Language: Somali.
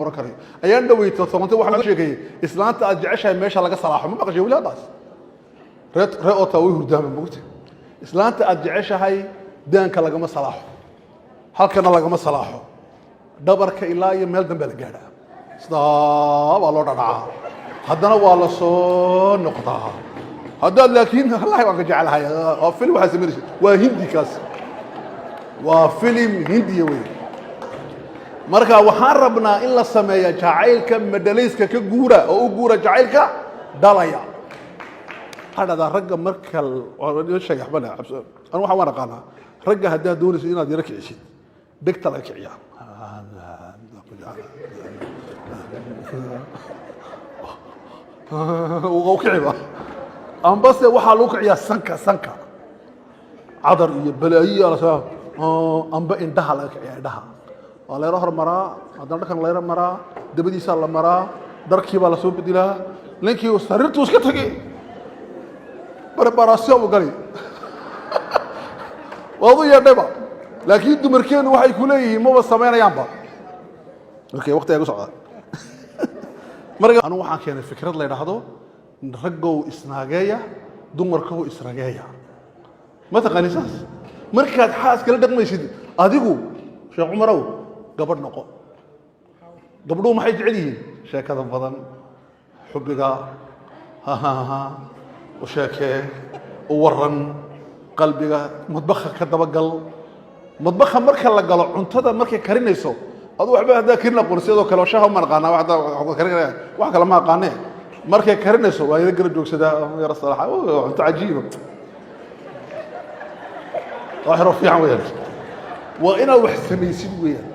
oran karayo. Ayaan dhaweyto Toronto waxaa laga sheegayay islaanta aad jeceshahay meesha laga salaaxo. Ma maqashay weli haddaas? Ree Ottawa way hurdaama mogta. Islaanta aad jeceshahay daanka lagama salaaxo, halkana lagama salaaxo, dhabarka ilaa iyo meel dambe la gaadhaa. Sidaa baa loo dhadhacaa, haddana waa la soo noqdaa. Haddaad laakiin wallahi waan ka jeclahay, waa filim waxaa samaynaysa, waa Hindi kaas, waa filim Hindiya wey. Marka waxaan rabnaa in la sameeya jacaylka madhalayska ka guura oo u guura jacaylka dhalaya. Waxaa dhahdaa ragga marka sheegay waxba anu waxaan waan aqaanaa. Ragga haddaad doonayso inaad yaro kicisid, dhegta laga kiciyaa. Kiciba ambase waxaa lagu kiciyaa sanka, sanka cadar iyo balaayiya lasoo, amba indhaha laga kiciyaa. Indhaha waa layra hormaraa, haddana dharkan layra maraa, dabadiisaa la maraa, dharkii baa lasoo bedelaa. Ninkii sariirtuu iska tegey, préparation u gali, waad u yeedhayba. Laakiin dumarkeenu waxay ku leeyihiin maba samaynayaanba. Okay, waqtigaa ku socda. Marka anigu waxaan keenay fikrad la yidhaahdo raggow isnaageeya, dumarkow isrageeya. Ma taqaani saas? Markaad xaas kala dhaqmaysid adigu, Sheekh Cumarow, gabadh noqo. Gabdhuhu maxay jecel yihiin? Sheekada badan, xubbiga, hahaha, u sheekee, u waran qalbiga, madbaha ka dabagal. Madbaha marka la galo, cuntada markay karinayso, adu waxba haddaa karin aqoon, sidoo kale shaha uma naqaana, karin wax kale ma aqaane. Markay karinayso waa yara garab joogsadaa, yara salaxa, cunto cajiiba, waa xero fiican weeyaan. Waa inaad wax samaysid weeyaan.